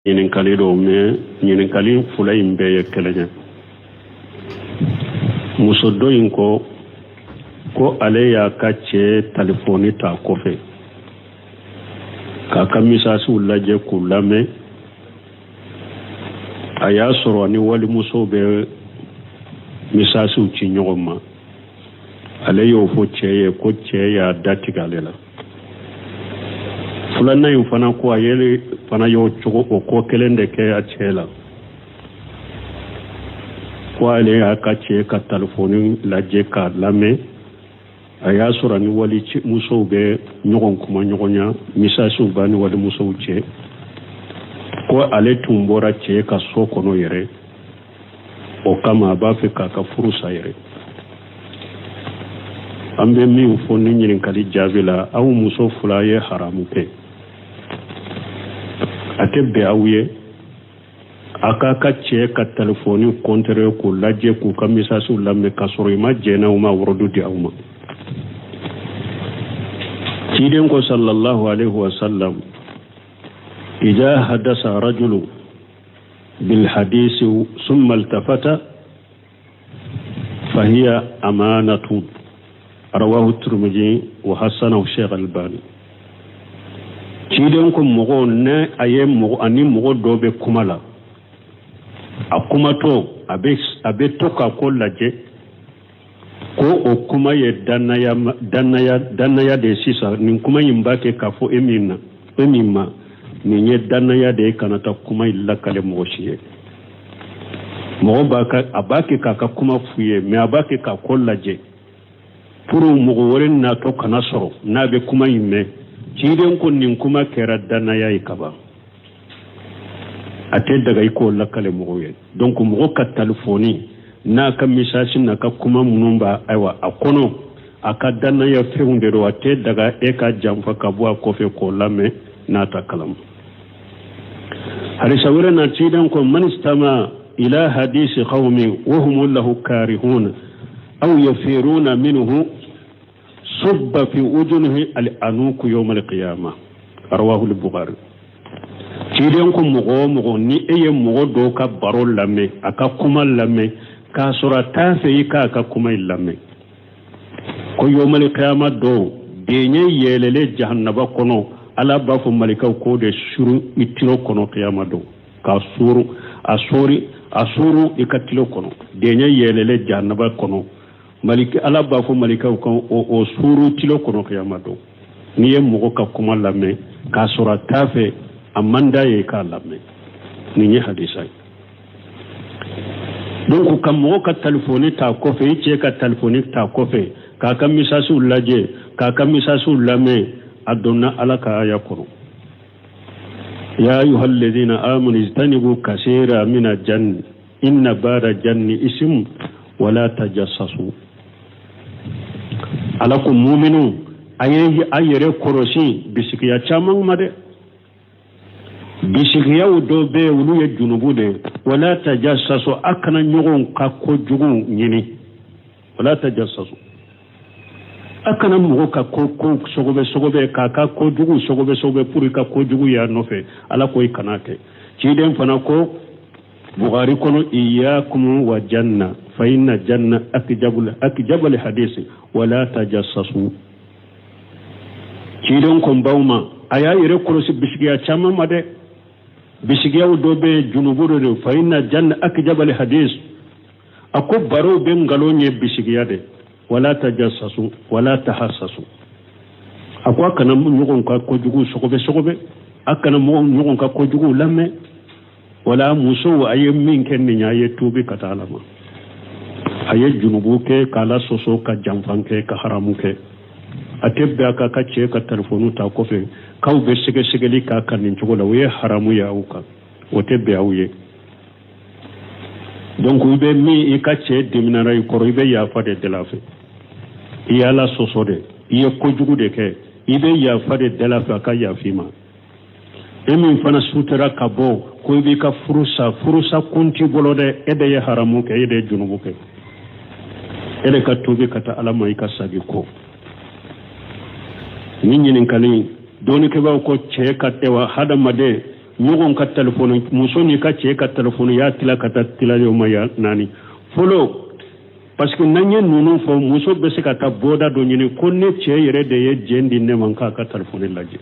Ɲininkali don, mais ɲininkali fila in bɛɛ ye kelen ye. Muso dɔ in ko ko ale y'a ka cɛ talifɔni ta kɔfɛ k'a ka misasiw lajɛ k'u lamɛn. A y'a sɔrɔ ni walimusow bɛ misasiw ci ɲɔgɔn ma. Ale y'o fɔ cɛ ye ko cɛ y'a datigɛ ale la. Filanan in fana ko a yɛrɛ fana y'o cogo o ko kelen de kɛ a cɛ la, ko ale y'a ka cɛ ka talifɔni lajɛ k'a lamɛn. A y'a sɔrɔ ni wali musow bɛ ɲɔgɔn kuma ɲɔgɔnya, misasiw b'a ni walimusow cɛ, ko ale tun bɔra cɛ ka so kɔnɔ yɛrɛ. O kama a b'a fɛ k'a ka furu sa yɛrɛ. An bɛ min fɔ ni ɲininkali jaabi la, aw muso fila ye haramu kɛ. A tɛ bɛn aw ye a k'a ka cɛ ka telefɔni kɔntɛrɛ k'o lajɛ, k'u ka misasiw lamɛn, k'a sɔrɔ i ma jɛn n'aw ma wɔrɔdu di aw ma. Ciden ko sallallahu alaihi wa sallam: idha hadasa rajulu bilhadisi summa iltafata fahiya amanatun. Rawahu Turmiji wa hasanahu Sheikh Albani. Ciden ko mɔgɔ ne a ye mɔgɔ ani mɔgɔ dɔ bɛ kuma la, a kumatɔ a bɛ to ka ko lajɛ ko o kuma ye dannaya dannaya dannaya de ye. Sisan nin kuma in b'a kɛ k'a fɔ e min na, e min ma, nin ye dannaya de ye, kana taa kuma in lakale mɔgɔ si ye. Mɔgɔ b'a ka a b'a kɛ k'a ka kuma f'u ye, mais a b'a kɛ k'a ko lajɛ pour mɔgɔ wɛrɛ natɔ kana sɔrɔ n'a bɛ kuma in mɛn. Ciden ko nin kuma kɛra dannaya ye kaban, a tɛ daga i k'o lakale mɔgɔw ye. Donc mɔgɔ ka talifɔni n'a ka misasi n'a ka kuma minnu b'a, ayiwa, a kɔnɔ, a ka dannaya fɛnw de don, a tɛ daga e ka janfa ka bɔ a kɔfɛ k'o lamɛn n'a ta kalama. Hadisa wɛrɛ na, ciden ko: man istama ila hadisi qawmin wa hum lahu karihuna aw yafiruna minhu subba fi udunihi al anuku yawm al qiyamah. Rawahu al Bukhari. Ciden ko mɔgɔ o mɔgɔ, ni e ye mɔgɔ dɔw ka baro lamɛn, a ka kuma lamɛn, k'a sɔrɔ a t'a fɛ i k'a ka kuma in lamɛn, ko yawmal qiyama dɔw deɲɛ yɛlɛlen jahannaba kɔnɔ, Ala b'a fɔ malikaw k'o de suru i tilo kɔnɔ kiyama don, k'a suru, a sori, a suru i ka tilo kɔnɔ. Deɲɛ yɛlɛlen jahannaba kɔnɔ, maliki Ala b'a fɔ malikaw kan o suru tilo kɔnɔ kiyama don, n'i ye mɔgɔ ka kuma lamɛn k'a sɔrɔ a t'a fɛ, a man d'a ye k'a lamɛn. Nin ye hadisa ye. Donc ka mɔgɔ ka talifɔni ta kɔfɛ, i cɛ ka talifɔni ta kɔfɛ k'a ka misasiw lajɛ, k'a ka misasiw lamɛn, a donna Ala ka aya kɔnɔ: ya ayuha alladhina amanu ijtanibu kasira mina janni inna ba'da janni ism wala tajassasu. Ala ko muminu, a ye a yɛrɛ kɔlɔsi bisikiya caman ma dɛ. Bisikiyaw dɔ bɛ yen, olu ye junubu de ye. Wala tajassasu, a kana ɲɔgɔn ka kojugu ɲini. Wala tajassasu, a kana mɔgɔ ka ko ko sɔgɔbɛ sɔgɔbɛ, k'a ka kojugu sɔgɔbɛ sɔgɔbɛ pour i ka kojugu y'a nɔfɛ. Ala ko i kana kɛ. Ciden fana ko Bukhari kɔnɔ: iyakum wa janna fa inna janna akjabul akjabul hadisi wala tajassasu. Ciden ko baw ma, a y'a yɛrɛ kɔlɔsi bisigiya caman ma dɛ. Bisigiyaw dɔ bɛ yen, junubu dɔ de. Fa inna janna akjabal hadis, a ko barow bɛ nkalon ye bisigiya de. Wala tajassasu wala tahassasu, a ko a kana ɲɔgɔn ka kojugu sɔgɔbɛ sɔgɔbɛ, a kana ɲɔgɔn ka kojugu lamɛn. Wala musow, a ye min kɛ nin ye, a ye tuubi ka taa Ala ma. A ye junubu kɛ k'Ala sɔsɔ, ka janfan kɛ, ka haramu kɛ. A tɛ bɛn a ka ka cɛ ka telefɔni ta kɔfɛ k'aw bɛ sɛgɛsɛgɛli k'a kan nin cogo la. O ye haramu ye aw kan, o tɛ bɛn aw ye. Donc i bɛ min, i ka cɛ diminara i kɔrɔ, i bɛ yafa de deli a fɛ. I ye Ala sɔsɔ de, i ye kojugu de kɛ, i bɛ yafa de deli a fɛ, a ka yafa i ma. E min fana sutara ka bɔ ko i b'i ka furu sa, furusa kun t'i bolo dɛ. E de ye haramu kɛ, e de ye junubu kɛ, e de ka tuubi ka taa Ala ma, i ka sagi kɔ. Ni ɲininkali dɔɔnikɛbaaw ko cɛ ka tɛwa hadamaden Ɲɔgɔn ka telefɔni, muso n'i ka cɛ ka telefɔni y'a tila ka taa tila yɔrɔma naani fɔlɔ, parce que n'an ye ninnu fɔ, muso bɛ se ka taa bɔda dɔ ɲini ko ne cɛ yɛrɛ de ye jɛn di ne ma k'a ka telefɔni lajɛ.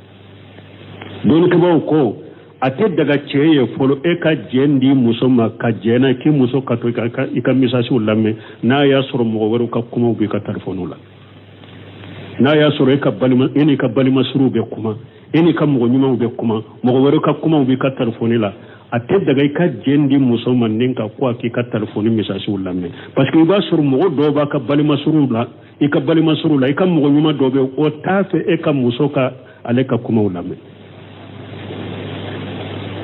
Dɔnnikɛbaaw ko a tɛ daga cɛ ye fɔlɔ e ka jɛn di muso ma ka jɛn n'a k'i muso ka to i ka misasiw lamɛn, n'a y'a sɔrɔ mɔgɔ wɛrɛw ka kumaw b'i ka telefɔniw la, n'a y'a sɔrɔ e ka balima, e n'i ka balimasuruw bɛ kuma, e n'i ka mɔgɔ ɲumanw bɛ kuma, mɔgɔ wɛrɛw ka kumaw b'i ka telefɔni la. A tɛ daga i ka jɛn di muso ma ni ka ko a k'i ka telefɔni misasiw lamɛn, parce que i b'a sɔrɔ mɔgɔ dɔw b'a ka balimasuruw la, i ka balimasuruw la, i ka mɔgɔ ɲuman dɔw bɛ, o t'a fɛ e ka muso ka ale ka kumaw lamɛn,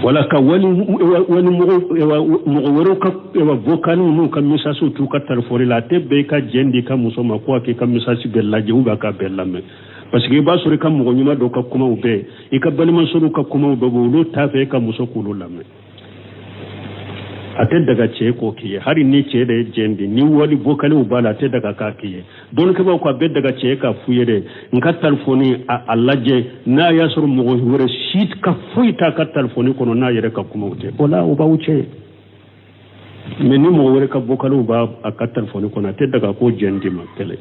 wala ka wali wali mɔgɔ wɛrɛw ka vocaliw n'u ka misasiw t'u ka telefɔni la. A tɛ bɛn i ka jɛn di i ka muso ma ko a k'i ka misasi bɛɛ lajɛ ou bien a ka bɛɛ lamɛn, parce que i b'a sɔrɔ i ka mɔgɔ ɲuman dɔw ka kumaw bɛɛ, i ka balimasɔrɔw ka kumaw bɛɛ bɛ, olu t'a fɛ e ka muso k'olu lamɛn. A tɛ daga cɛ k'o k'i ye, hali ni cɛ de ye jɛn di, ni wali vocaliw b'a la, a tɛ daga k'a k'i ye. Dɔnnikɛbaaw ko a bɛ daga cɛ k'a f'u ye dɛ, n ka telefɔni a lajɛ, n'a y'a sɔrɔ mɔgɔ wɛrɛ si ka foyi t'a ka telefɔni kɔnɔ n'a yɛrɛ ka kumaw tɛ, o la o b'aw cɛ ye. Mais ni mɔgɔ wɛrɛ ka vocaliw b'a a ka telefɔni kɔnɔ, a tɛ daga k'o jɛn d'i ma. Kɛlɛ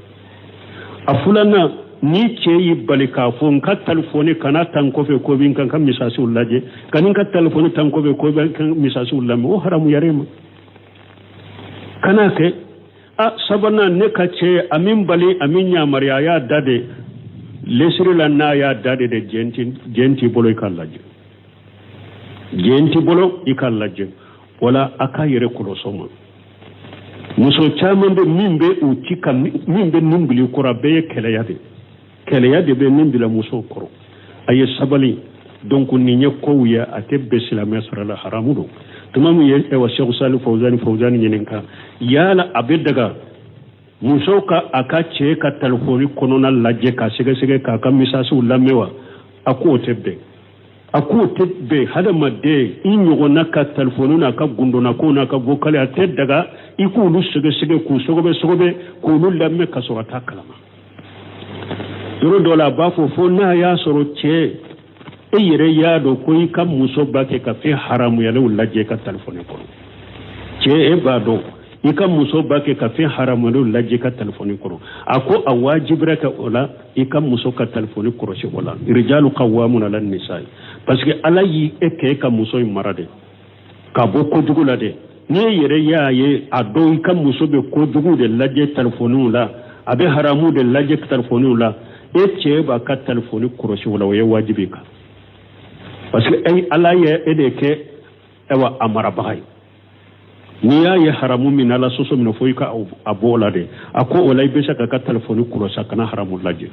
a filanan, ni cɛ y'i bali k'a fɔ n ka telefɔni kana ta n kɔfɛ ko bɛ n ka misasiw lajɛ, ka n ka telefɔni ta n kɔfɛ ko bɛ n ka misasiw lamɛn, o haramuyara e ma, kana kɛ. A sabanan, ne ka cɛ a min bali, a min yamaruya, a y'a da de lesiri la, n'a y'a da de de jɛn t'i bolo i k'a lajɛ, jɛn t'i bolo i k'a lajɛ. Wala a k'a yɛrɛ kɔlɔsɔ ma, muso caman bɛ min bɛ u ci ka min bɛ nin bila i kɔrɔ, a bɛɛ ye kɛlɛya de, kɛlɛya de bɛ nin bila musow kɔrɔ. A ye sabali. Donc nin ye kow ye, a tɛ bɛn silamɛ sara la, haramu don. Tuma min ye ɛwa Sɛku Sali Fawuzani ɲininka yala a bɛ daga muso ka a ka cɛ ka telefɔni kɔnɔna lajɛ k'a sɛgɛsɛgɛ k'a ka misasiw lamɛn wa? A k'o tɛ bɛn, a k'o tɛ bɛn. Hadamaden i ɲɔgɔnna ka telefɔni n'a ka gundonnakow n'a ka vocal, a tɛ daga i k'olu sɛgɛsɛgɛ k'u sɔgɔbɛ sɔgɔbɛ k'olu lamɛn ka sɔrɔ a t'a kalama. Yɔrɔ dɔ la a b'a fɔ fo n'a y'a sɔrɔ cɛ e yɛrɛ y'a dɔn ko i ka muso b'a kɛ ka fɛn haramuyalenw lajɛ i ka telefɔni kɔnɔ. Cɛ, e b'a dɔn i ka muso b'a kɛ ka fɛn haramuyalenw lajɛ i ka telefɔni kɔnɔ, a ko a wajibira kɛ o la i ka muso ka telefɔni kɔlɔsi o la. Rijalu qawwamuna ala nisaa, parce que Ala y'i e kɛ e ka muso in mara de ka bɔ kojugu la de. N'i yɛrɛ y'a ye a dɔn i ka muso bɛ kojugu de lajɛ telefɔniw la, a bɛ haramu de lajɛ telefɔniw la, e cɛ b'a ka telefɔni kɔlɔsi o la, o ye wajibi kan, parce que e Ala ye e de kɛ ayiwa a marabaga ye. N'i y'a ye haramu min Ala sɔsɔ minɛ, fo i ka a bɔ o la de. A ko o la i bɛ se k'a ka telefɔni kɔlɔsi a kana haramu lajɛ.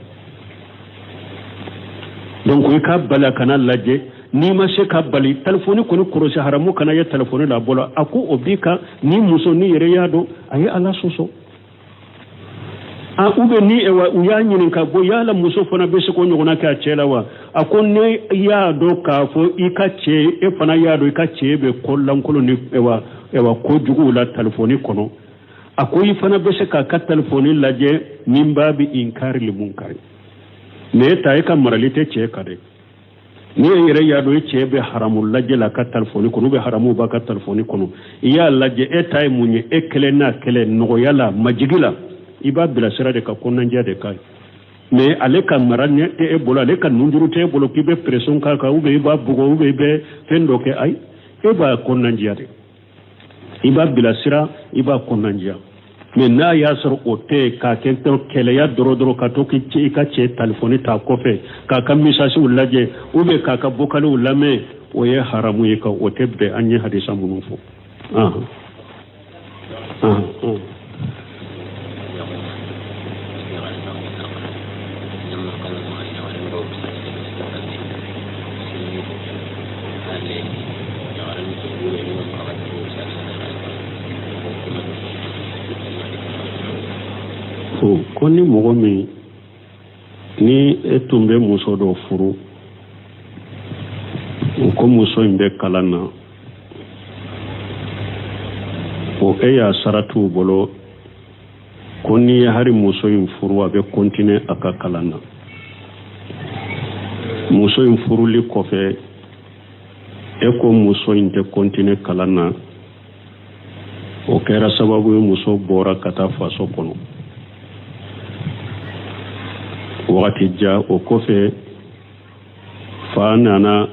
Donc i ka bali a kana lajɛ, n'i ma se ka bali telefɔni kɔni kɔlɔsi haramu kana ye telefɔni la a bolo, a ko o b'i kan. Ni muso n'i yɛrɛ y'a dɔn a ye Ala sɔsɔ, a ou bien ni u y'a ɲininka bɔ yala muso fana bɛ se k'o ɲɔgɔnna kɛ a cɛ la wa? A ko ne y'a dɔn k'a fɔ i ka cɛ, e fana y'a dɔn i ka cɛ bɛ ko lankolon ni ɛwa kojuguw la telefɔni kɔnɔ, a ko i fana bɛ se k'a ka telefɔni lajɛ min babi inkari li munkari. Mais e ta e ka marali tɛ cɛ kan dɛ. Ni e yɛrɛ y'a dɔn i cɛ bɛ haramu lajɛ la a ka telefɔni kɔnɔ, ou bien haramu b'a ka telefɔni kɔnɔ, i y'a lajɛ, e ta ye mun ye? E kelen n'a kɛlɛ nɔgɔya la, majigi la, i b'a bilasira de ka kɔnɔnajɛ de kan. Mais ale ka mara tɛ e bolo, ale ka nunjuru tɛ e bolo k'i bɛ pression k'a kan, ou bien i b'a bugɔ, ou bien i bɛ fɛn dɔ kɛ. Ayi, e b'a kɔnɔnajɛ de, i b'a bilasira, i b'a kɔnɔnajɛ. Mais n'a y'a sɔrɔ o tɛ k'a kɛ kɛlɛya dɔrɔn dɔrɔn ka to k'i ka cɛ telefɔni ta kɔfɛ k'a ka misasiw lajɛ, ou bien k'a ka vocaliw lamɛn, o ye haramu ye, ka o tɛ bɛn an ye hadisa minnu fɔ. Ko ni mɔgɔ min ni e tun bɛ muso dɔ furu, ko muso in bɛ kalan na, o e y'a saratiw bolo ko n'i ye hari muso in furu, a bɛ continuer a ka kalan na. Muso in furuli kɔfɛ, E ko muso in tɛ kɔntine kalan na, o kɛra sababu ye muso bɔra ka taa faso kɔnɔ wagati jan. O kɔfɛ, fa nana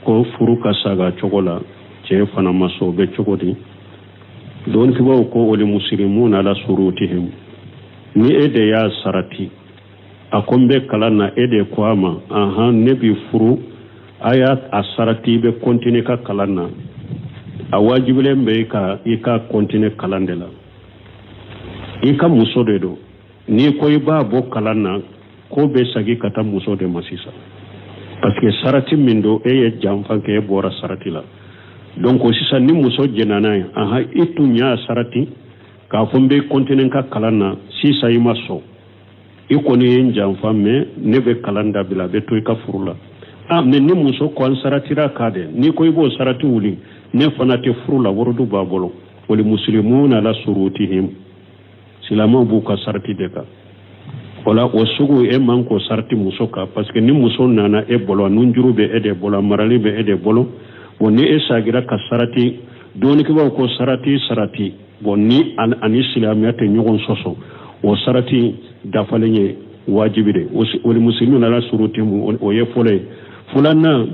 ko furu ka saga cogo la, cɛ fana ma sɔn. O bɛ cogo di? Dɔnnikɛbaaw ko wali musirimuna ala surutihim. Ni e de y'a sarati, a ko n bɛ kalan na, e de ko a ma ahan, ne b'i furu, a y'a a sarati, i bɛ kɔntine ka kalan na, a wajibilen bɛ i ka i ka kɔntine kalan de la. I ka muso de don. N'i ko i b'a bɔ kalan na, ko bɛ sagi ka taa muso de ma sisan, parce que sarati min don, e ye janfa kɛ, e bɔra sarati la. Donc sisan ni muso jɛnna n'a ye, ahan, i tun y'a sarati k'a fɔ n bɛ kɔntine ka kalan na, sisan i ma sɔn, i kɔni ye n janfa, mais ne bɛ kalan dabila, a bɛ to i ka furu la. Ah, mais ni muso ko an saratira k'a dɛ, n'i ko i b'o sarati wuli, ne fana tɛ furu la, worodu b'a bolo. Wali muslimuna ala surutihim, silamɛw b'u ka sarati de kan. O la, o sugu, e man k'o sarati muso kan, parce que ni muso nana e bolo, a nunjuru bɛ e de bolo, a marali bɛ e de bolo. Bon, ni e sagira ka sarati, dɔnnikɛbaaw ko sarati sarati, bon, ni ani silamɛya tɛ ɲɔgɔn sɔsɔ, o sarati dafalen ye wajibi de. Wali muslimuna ala surutihim, o ye fɔlɔ ye. Filanan,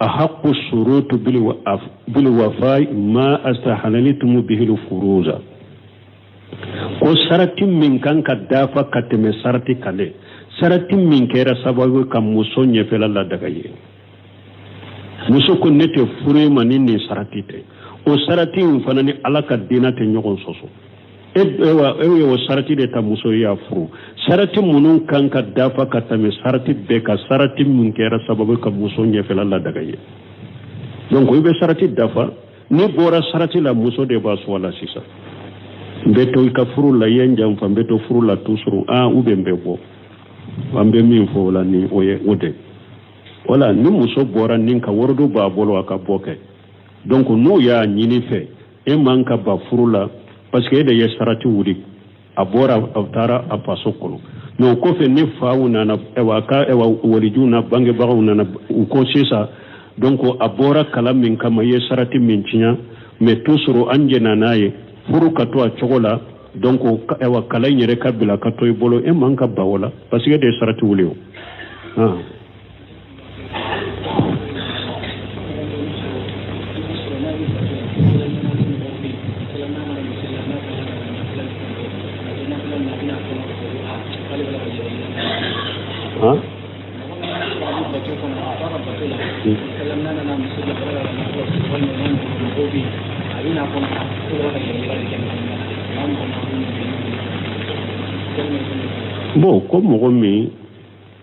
ahaqqu surutu bil wafai ma astahalaltum bihi furuza, ko sarati min kan ka dafa ka tɛmɛ sarati kan dɛ, sarati min kɛra sababu ka muso ɲɛfɛla ladaga ye. Muso ko ne tɛ furu i ma ni nin sarati tɛ, o sarati in fana ni Ala ka diinɛ tɛ ɲɔgɔn sɔsɔ. E e ye o sarati de ta, muso y'a furu. Sarati minnu kan ka dafa ka tɛmɛ sarati bɛɛ kan, sarati min kɛra sababu ka muso ɲɛfɛla ladaga ye. Donc i bɛ sarati dafa. N'i bɔra sarati la, muso de b'a sɔn a la sisan. N bɛ to i ka furu la, i ye n janfa, n bɛ to furu la toujours, ah, ou bien n bɛ bɔ. An bɛ min fɔ o la, ni o ye o de. Wala ni muso bɔra nin ka worodu b'a bolo, a ka bɔ kɛ. Donc n'u y'a ɲini fɛ, e man ka ban furu la, parce que e de ye sarati wuli. A bɔra, a taara a faso kɔnɔ. Mais o kɔfɛ, ni faw nana, ɛwa, a ka, ɛwa, walijuw na bangebagaw nana, u ko sisan, donc a bɔra kalan min kama, i ye sarati min tiɲɛ, mais toujours an jɛnna n'a ye, furu ka to a cogo la. Donc ɛwa, kalan in yɛrɛ ka bila ka to i bolo, e man ka ban o la, parce que e de ye sarati wuli o. Ah. Hein? Bon, ko mɔgɔ min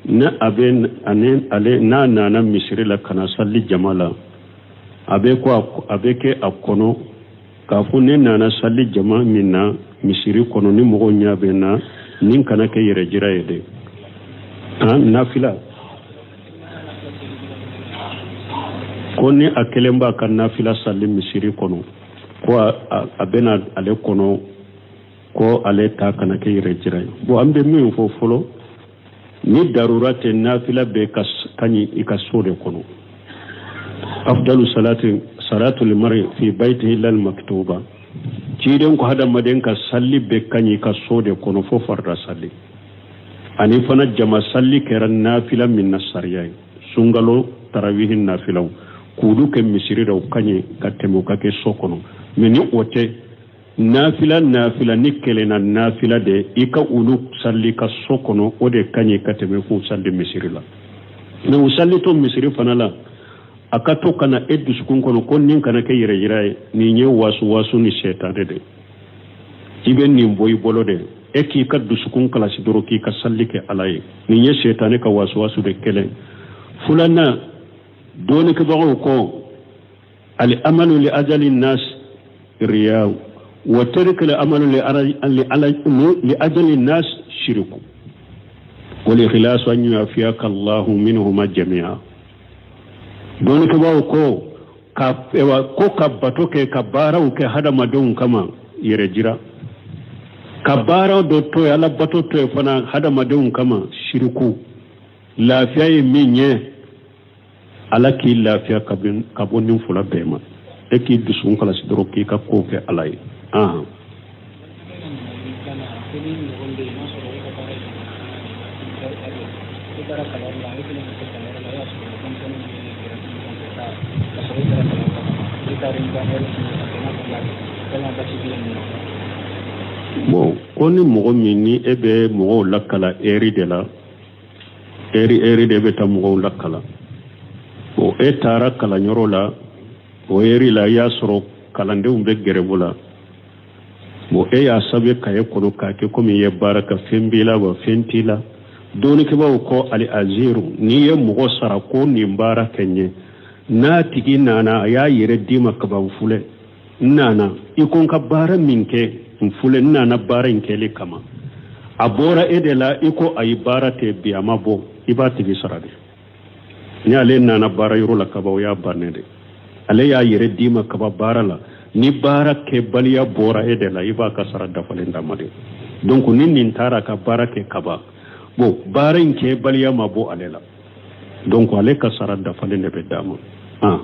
ne a bɛ ani ale n'a nana misiri la ka na sali jama la, a bɛ ko a bɛ kɛ a kɔnɔ k'a fɔ ne nana sali jama min na misiri kɔnɔ, ni mɔgɔw ɲɛ bɛ n na, nin kana kɛ yɛrɛ jira ye dɛ. Han, nafila ko ni a kelen b'a ka nafila sali misiri kɔnɔ, ko a bɛna ale kɔnɔ ko ale ta kana kɛ yɛrɛ jira ye. Bon, an bɛ min fɔ fɔlɔ, ni darura tɛ, nafila bɛɛ ka ka ɲi i ka so de kɔnɔ. Afdalu salati salatul mar'i fi baytihi illa al maktuba. Ciden ko hadamaden ka salli bɛɛ ka ɲi i ka so de kɔnɔ fo farida salli. Ani fana jama salli kɛra nafila min na sariya ye, sunkalo tarawihi nafilaw, k'olu kɛ misiri la, o ka ɲi ka tɛmɛ o ka kɛ so kɔnɔ. Mais ni o tɛ, nafila nafila ni kelenna nafila de, i ka olu salli ka so kɔnɔ, o de ka ɲi ka tɛmɛ k'u salli misiri la. Mais u salli to misiri fana la, a ka to ka na e dusukun kɔnɔ ko nin kana kɛ yɛrɛ yira ye, nin ye wasu wasu ni sɛtanɛ de, i bɛ nin bɔ i bolo de. E k'i ka dusukun kalasi dɔrɔn, k'i ka salli kɛ Ala ye. Nin ye sɛtanɛ ka wasu wasu de. Kelen filanan, dɔnnikɛbagaw ko al amalu li ajali nas riya wa tarku al amalu li ajali nas shirku wal ikhlasu an yu'afiyaka Allahu minhuma jami'a. Dɔnnikɛbaaw ko ka ewa ko ka bato kɛ, ka baaraw kɛ hadamadenw kama, yɛrɛ jira, ka baara dɔ to yen, Ala bato to yen fana hadamadenw kama, shiriku. Lafiya ye min ye, Ala k'i lafiya ka bɔ nin fila bɛɛ ma. E k'i dusukun kalasi dɔrɔn, k'i ka ko kɛ Ala ye. Ahan. Bon, ko ni mɔgɔ min ni e bɛ mɔgɔw lakalan ɛri de la, ɛri ɛri de bɛ taa mɔgɔw lakalan. Bon, e taara kalanyɔrɔ la, o ɛri la i y'a sɔrɔ kalandenw bɛ gɛrɛbu la. Bon, e y'a sɛbɛn kaye kɔnɔ k'a kɛ komi i ye baara kɛ, fɛn b'i la wa fɛn t'i la. Dɔnnikɛbaaw ko ali aziru, n'i ye mɔgɔ sara ko nin baara kɛ n ye, n'a tigi nana a y'a yɛrɛ d'i ma kaban, filɛ n nana, i ko n ka baara min kɛ, n filɛ, n nana baara in kɛli kama. A bɔra e de la, i ko ayi, baara tɛ bi, a ma bɔ, i b'a tigi sara de. Ni ale nana baara yɔrɔ la kaban, o y'a bannen de. Ale y'a yɛrɛ d'i ma kaban baara la, ni baara kɛbaliya bɔra e de la, i b'a ka sara dafalen d'a ma de. Donc ni nin taara ka baara kɛ kaban, bon, baara in kɛbaliya ma bɔ ale la, donc ale ka sara dafalen de bɛ d'a ma. Ah.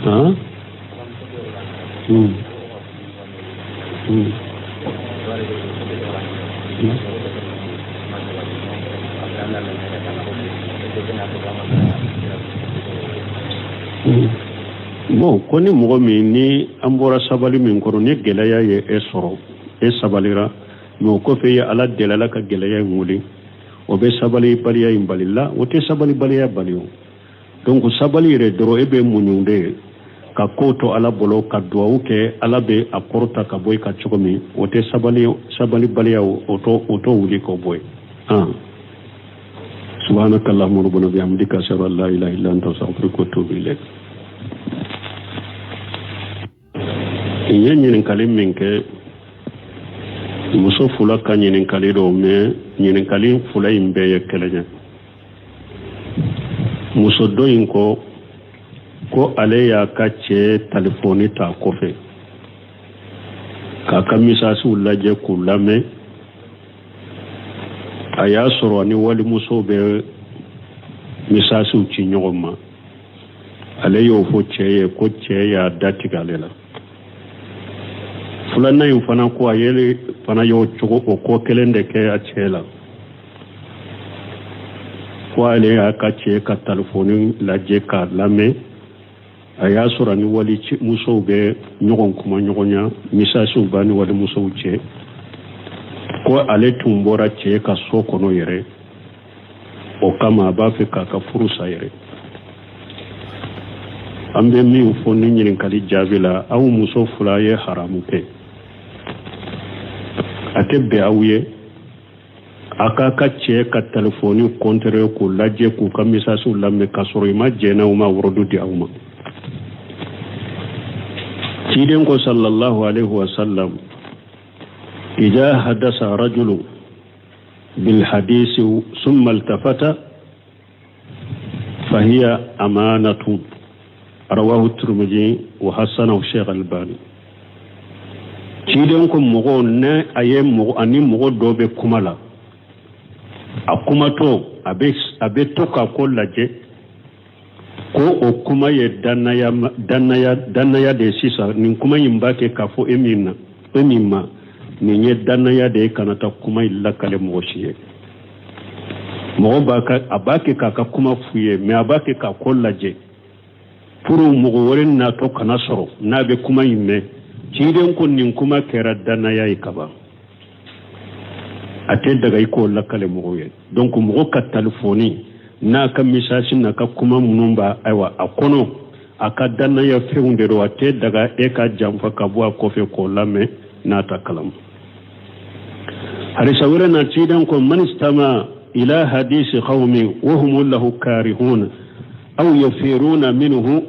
Ah? Hmm. Hmm. Bon, ko ni mɔgɔ min ni an bɔra sabali min kɔrɔ, ni gɛlɛya ye e sɔrɔ, e sabalira, mais o kɔfɛ i ye Ala deli, Ala ka gɛlɛya in wuli, o bɛ sabalibaliya in bali la? O tɛ sabalibaliya bali. O donc sabali yɛrɛ dɔrɔn, e bɛ muɲu de ye ka ko to Ala bolo, ka duwawu kɛ, Ala bɛ a kɔrɔta ka bɔ i kan cogo min. O tɛ sabali sabalibaliya, o t'o wuli k'o bɔ yen. Ah, subhanaka allahumma rabbana bihamdika, ashhadu an la ilaha illa anta, astaghfiruka wa atubu ilayk. N ye ɲininkali min kɛ, muso fila ka ɲininkali dɔ, mais ɲininkali fila in bɛɛ ye kelen ye. Muso dɔ in ko ko ale y'a ka cɛ talifɔni ta kɔfɛ k'a ka misasiw lajɛ k'u lamɛn, a y'a sɔrɔ ani walimusow bɛ misasiw ci ɲɔgɔn ma. Ale y'o fɔ cɛ ye ko cɛ y'a datigɛ ale la. Filanan in fana ko a yɛrɛ fana y'o cogo o ko kelen de kɛ a cɛ la, ko ale y'a ka cɛ ka talifɔni lajɛ k'a lamɛn, a y'a sɔrɔ ni wali musow bɛ ɲɔgɔn kuma ɲɔgɔnya, misasiw b'a ni wali musow cɛ, ko ale tun bɔra cɛ ka so kɔnɔ yɛrɛ. O kama a b'a fɛ k'a ka furu sa yɛrɛ. An bɛ min fɔ ni ɲininkali jaabi la, aw muso fila ye haramu kɛ. A tɛ bɛn aw ye a k'a ka cɛ ka telefɔni kɔntɛrɛ k'o lajɛ, k'u ka misasiw lamɛn, k'a sɔrɔ i ma jɛn n'aw ma worodu di aw ma. Ciden ko sallallahu alaihi wa sallam, idha hadasa rajulu bil hadisi summa iltafata fahiya amanatun, rawahu Tirmidhi wa hasanahu Sheikh Albani. Ciden ko mɔgɔ ne a ye mɔgɔ ani mɔgɔ dɔ bɛ kuma la, a kumatɔ a bɛ to ka ko lajɛ ko o kuma ye dannaya dannaya dannaya de ye. Sisan nin kuma in b'a kɛ k'a fɔ e min na, e min ma, nin ye dannaya de ye, kana taa kuma in lakale mɔgɔ si ye. Mɔgɔ b'a ka a b'a kɛ k'a ka kuma f'u ye, mais a b'a kɛ k'a ko lajɛ pour mɔgɔ wɛrɛ natɔ kana sɔrɔ n'a bɛ kuma in mɛn. Ciden ko nin kuma kɛra dannaya ye kaban, a tɛ daga i k'o lakale mɔgɔw ye. Donc mɔgɔ ka talifɔni n'a ka misasi n'a ka kuma minnu b'a, ayiwa, a kɔnɔ, a ka dannaya fɛnw de don, a tɛ daga e ka janfa ka bɔ a kɔfɛ k'o lamɛn n'a ta kalama. Hadisa wɛrɛ na, ciden ko man istama ila hadisi qawmin wa hum lahu karihun aw yafiruna minhu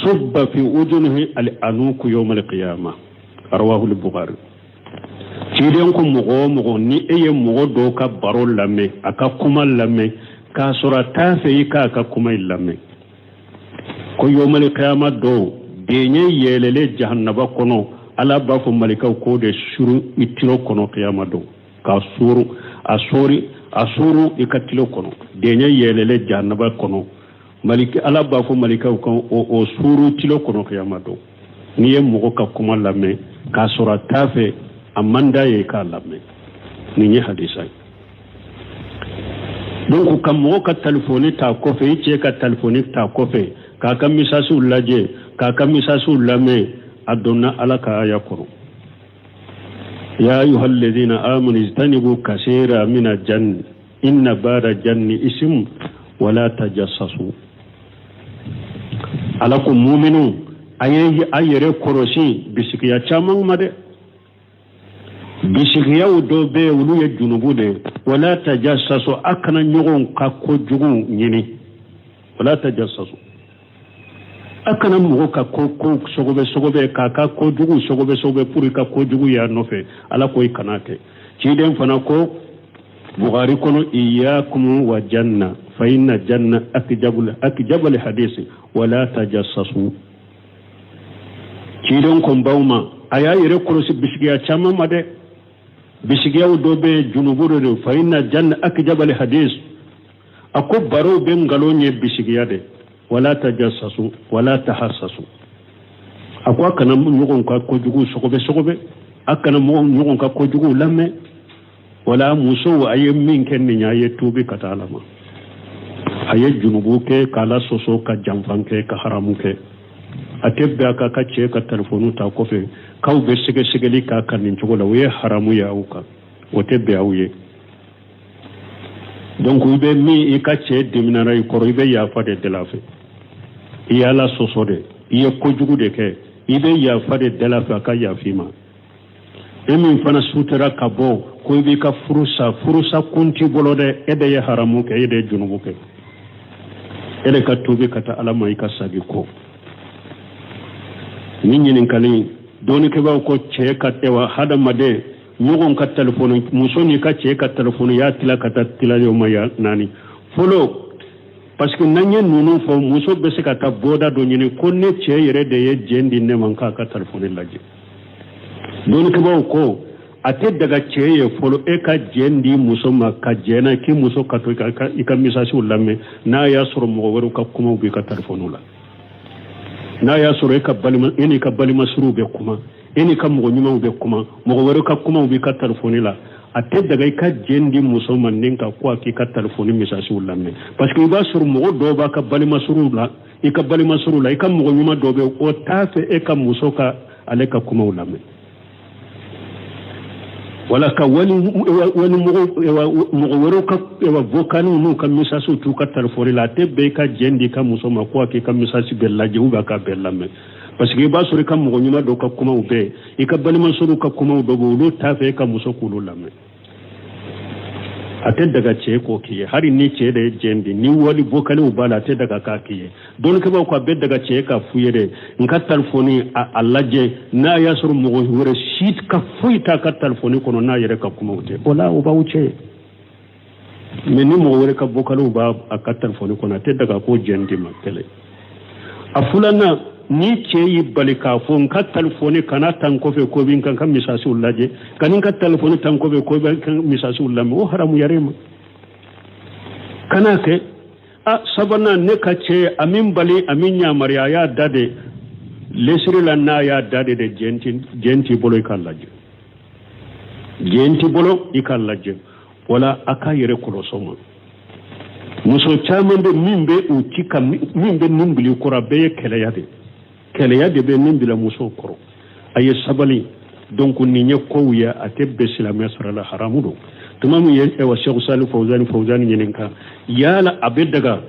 subba fi ujunihi al-anuku yawm al-qiyamah, rawahu al-Bukhari. Ciden ko mɔgɔ o mɔgɔ ni e ye mɔgɔ dɔw ka baro lamɛn, a ka kuma lamɛn, k'a sɔrɔ a t'a fɛ i k'a ka kuma in lamɛn. Ko yomali kiyama don, dɛɲɛ yɛlɛlen jahannaba kɔnɔ, Ala b'a fɔ malikaw k'o de suru i tulo kɔnɔ kiyama don, k'a suru, a sori, a suru i ka tulo kɔnɔ. Dɛɲɛ yɛlɛlen jahannaba kɔnɔ, maliki Ala b'a fɔ malikaw kan o suru tulo kɔnɔ kiyama don. N'i ye mɔgɔ ka kuma lamɛn k'a sɔrɔ a t'a fɛ, a man d'a ye k'a lamɛn, nin ye hadisa ye. Donc ka mɔgɔ ka talifoni ta kɔfɛ, i cɛ ka talifoni ta kɔfɛ k'a ka misasiw lajɛ, k'a ka misasiw lamɛn, a donna Ala ka aya kɔnɔ: ya ayuha alladhina amanu ijtanibu kasira mina janni inna ba'da janni ism wala tajassasu. Ala ko muminu, a ye a yɛrɛ kɔlɔsi bisikiya caman ma dɛ. Bisikiyaw dɔ bɛ yen, olu ye junubu de ye. Wala tajassasu, a kana ɲɔgɔn ka kojugu ɲini. Wala tajassasu, a kana mɔgɔ ka ko ko sɔgɔbɛ sɔgɔbɛ, k'a ka kojugu sɔgɔbɛ sɔgɔbɛ pour i ka kojugu y'a nɔfɛ. Ala ko i kana kɛ. Ciden fana ko Bukhari kɔnɔ: iyakum wa janna fa inna janna akjabul akjabal hadisi wala tajassasu. Ciden ko baw ma, a y'a yɛrɛ kɔlɔsi bisigiya caman ma dɛ. Bisigiyaw dɔ bɛ yen, junubu de don. Fa inna janna akjabal hadis, a ko barow bɛ nkalon ye bisigiya de. Wala tajassasu wala tahassasu, a ko a kana ɲɔgɔn ka kojugu sɔgɔbɛ sɔgɔbɛ, a kana ɲɔgɔn ka kojugu lamɛn. Wala musow, a ye min kɛ nin ye, a ye tuubi ka taa Ala ma. A ye junubu kɛ k'Ala sɔsɔ, ka janfan kɛ, ka haramu kɛ. A tɛ bɛn a ka ka cɛ ka telefɔni ta kɔfɛ k'aw bɛ sɛgɛsɛgɛli k'a kan nin cogo la. O ye haramu ye aw kan, o tɛ bɛn aw ye. Donc i bɛ min, i ka cɛ diminara i kɔrɔ, i bɛ yafa de deli a fɛ. I ye Ala sɔsɔ de, i ye kojugu de kɛ, i bɛ yafa de deli a fɛ, a ka yafa i ma. E min fana sutara ka bɔ ko i b'i ka furu sa, furusa kun t'i bolo dɛ. E de ye haramu kɛ, e de ye junubu kɛ, e de ka tuubi ka taa Ala ma, i ka sagi kɔ. Ni ɲininkali dɔnnikɛbaaw ko cɛ ka ewa hadamaden ɲɔgɔn ka telefɔni, muso n'i ka cɛ ka telefɔni y'a tila ka taa tila yɔrɔ ya naani fɔlɔ, parce que n'an ye ninnu fɔ, muso bɛ se ka taa bɔda dɔ ɲini ko ne cɛ yɛrɛ de ye jɛn di ne ma n k'a ka telefɔni lajɛ. Dɔnnikɛbaaw ko a tɛ daga cɛ ye fɔlɔ e ka jɛn di muso ma, ka jɛn na k'i muso ka to i ka misasiw lamɛn, n'a y'a sɔrɔ mɔgɔ wɛrɛw ka kumaw b'i ka telefɔniw la, n'a y'a sɔrɔ e ka balima, e n'i ka balimasuruw bɛ kuma, e n'i ka mɔgɔ ɲumanw bɛ kuma, mɔgɔ wɛrɛw ka kumaw b'i ka telefɔni la. A tɛ daga i ka jɛn di muso ma ni ka ko a k'i ka telefɔni misasiw lamɛn, parce que i b'a sɔrɔ mɔgɔ dɔw b'a ka balimasuruw la, i ka balimasuruw la, i ka mɔgɔ ɲuman dɔw bɛ, o t'a fɛ e ka muso ka ale ka kumaw lamɛn, wala ka wali wali mɔgɔ wɛrɛw ka vocaliw n'u ka misasiw t'u ka telefɔni la. A tɛ bɛn i ka jɛn di i ka muso ma ko a k'i ka misasi bɛɛ lajɛ ou bien a k'a bɛɛ lamɛn, parce que i b'a sɔrɔ i ka mɔgɔ ɲuman dɔw ka kumaw bɛɛ, i ka balimasɔrɔw ka kumaw dɔ bɛ, olu t'a fɛ e ka muso k'olu lamɛn. A tɛ daga cɛ k'o k'i ye, hali ni cɛ de ye jɛn di, ni wali vocaliw b'a la, a tɛ daga k'a k'i ye. Dɔnnikɛbaaw ko a bɛ daga cɛ ka f'u ye dɛ: n ka telefɔni a lajɛ, n'a y'a sɔrɔ mɔgɔ wɛrɛ si ka foyi t'a ka telefɔni kɔnɔ n'a yɛrɛ ka kumaw tɛ, o la o b'aw cɛ ye. Mais ni mɔgɔ wɛrɛ ka vocaliw b'a a ka telefɔni kɔnɔ, a tɛ daga k'o jɛn di ma kɛlɛ. A filanan, ni cɛ y'i bali k'a fɔ n ka telefɔni kana ta n kɔfɛ ko bɛ n ka n ka misasiw lajɛ, ka n ka telefɔni ta n kɔfɛ ko bɛ n ka misasiw lamɛn, o haramuyara e ma, kana kɛ. A sabanan, ne ka cɛ a min bali, a min yamaruya, a y'a da de lesiri la, n'a y'a da de jɛn t'i bolo i k'a lajɛ, jɛn t'i bolo i k'a lajɛ. Wala a k'a yɛrɛ kɔlɔsɔ ma. Muso caman bɛ min bɛ u ci ka min bɛ nin bila i kɔrɔ, a bɛɛ ye kɛlɛya de, kɛlɛya de bɛ min bila musow kɔrɔ. A ye sabali. Donc nin ye kow ye, a tɛ bɛn silamɛya sira la, haramu don. Tuma min ye ɛwa Sɛku Sali Fawuzani ɲininka yala a bɛ daga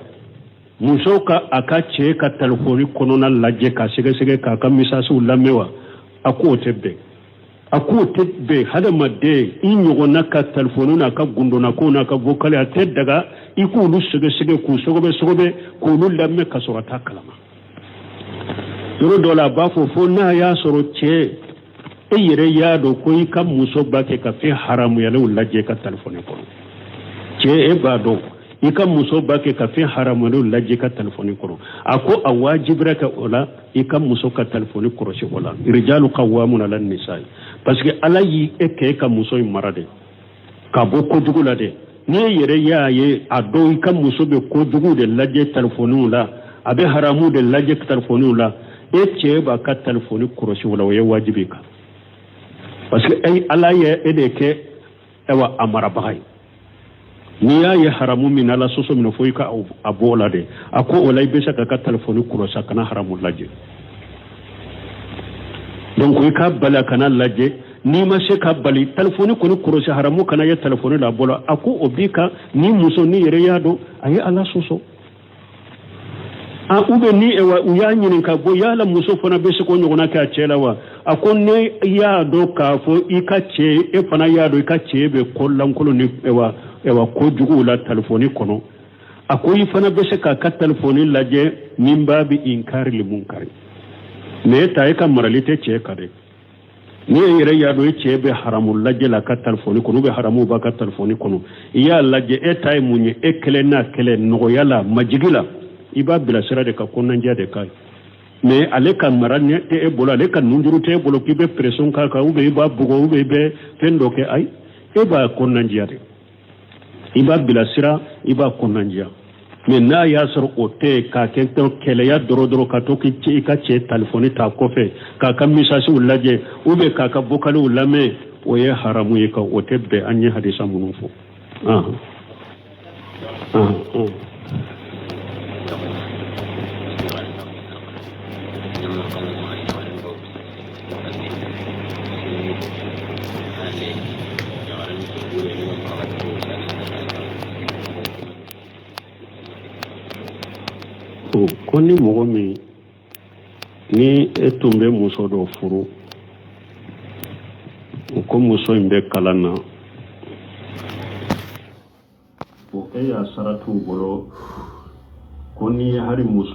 muso ka a ka cɛ ka telefɔni kɔnɔna lajɛ, k'a sɛgɛsɛgɛ, k'a ka misasiw lamɛn wa? A k'o tɛ bɛn, a k'o tɛ bɛn. Hadamaden i ɲɔgɔnna ka telefɔni n'a ka gundonnakow n'a ka vocal, a tɛ daga i k'olu sɛgɛsɛgɛ, k'u sɔgɔbɛ sɔgɔbɛ, k'olu lamɛn ka sɔrɔ a t'a kalama. Yɔrɔ dɔ la, a b'a fɔ fo n'a y'a sɔrɔ cɛ e yɛrɛ y'a dɔn ko i ka muso b'a kɛ ka fɛn haramuyalenw lajɛ ka telefɔni kɔnɔ. Cɛ, e b'a dɔn I ka muso b'a kɛ ka fɛn haramulenw lajɛ i ka telefɔni kɔnɔ, a ko a wajibira kɛ o la, i ka muso ka telefɔni kɔlɔsi o la. Rijalu qawwamuna ala nisa'i, parce que Ala y'i e kɛ e ka muso in mara de ka bɔ kojugu la de. N'i yɛrɛ y'a ye a dɔn i ka muso bɛ kojugu de lajɛ telefɔniw la, a bɛ haramu de lajɛ telefɔniw la, e cɛ b'a ka telefɔni kɔlɔsi o la, o ye wajibi kan, parce que Ala ye e de kɛ ayiwa a marabaga ye. N'i y'a ye haramu min na, Ala sɔsɔ min na, fo i ka a bɔ o la de. A ko o la i bɛ se k'a ka telefɔni kɔlɔsi a kana haramu lajɛ. Donc i k'a bali a kana lajɛ. N'i ma se ka bali, telefɔni kɔni kɔlɔsi, haramu kana ye telefɔni la a bolo. A ko o b'i kan. Ni muso ni yɛrɛ y'a dɔn a ye Ala sɔsɔ a ou bien ni u y'a ɲininka ko yala muso fana bɛ se k'o ɲɔgɔnna kɛ a cɛ la wa? A ko ne y'a dɔn k'a fɔ i ka cɛ, e fana y'a dɔn i ka cɛ bɛ ko lankolon ni ɛwa kojuguw la telefɔni kɔnɔ, a ko i fana bɛ se k'a ka telefɔni lajɛ min babi inkari li munkari. Mais e ta e ka marali tɛ cɛ kan dɛ. Ni e yɛrɛ y'a dɔn e cɛ bɛ haramu lajɛ la a ka telefɔni kɔnɔ, ou bien haramu b'a ka telefɔni kɔnɔ, i y'a lajɛ, e ta ye mun ye? E kɛlɛ n'a kɛlɛ nɔgɔya la, majigi la, i b'a bilasira de ka kɔnɔnajɛ de k'a ye. Mais ale ka mara tɛ e bolo, ale ka nunjuru tɛ e bolo k'i bɛ pression k'a kan, ou bien i b'a bugɔ, ou bien i bɛ fɛn dɔ kɛ. Ayi, e b'a kɔnɔnajɛya de, i b'a bilasira, i b'a kɔnɔnajɛya. Mais n'a y'a sɔrɔ o tɛ k'a kɛ kɛlɛya dɔrɔn dɔrɔn, ka to k'i ka cɛ telefɔni ta kɔfɛ k'a ka messagew lajɛ, ou bien k'a ka vocaliw lamɛn, o ye haramu ye, ka o tɛ bɛn an ye hadisa minnu fɔ. Ko ni mɔgɔ min ni e tun bɛ muso dɔ furu, ko muso in bɛ kalan na, o e y'a sara t'u bolo, ko ni hali muso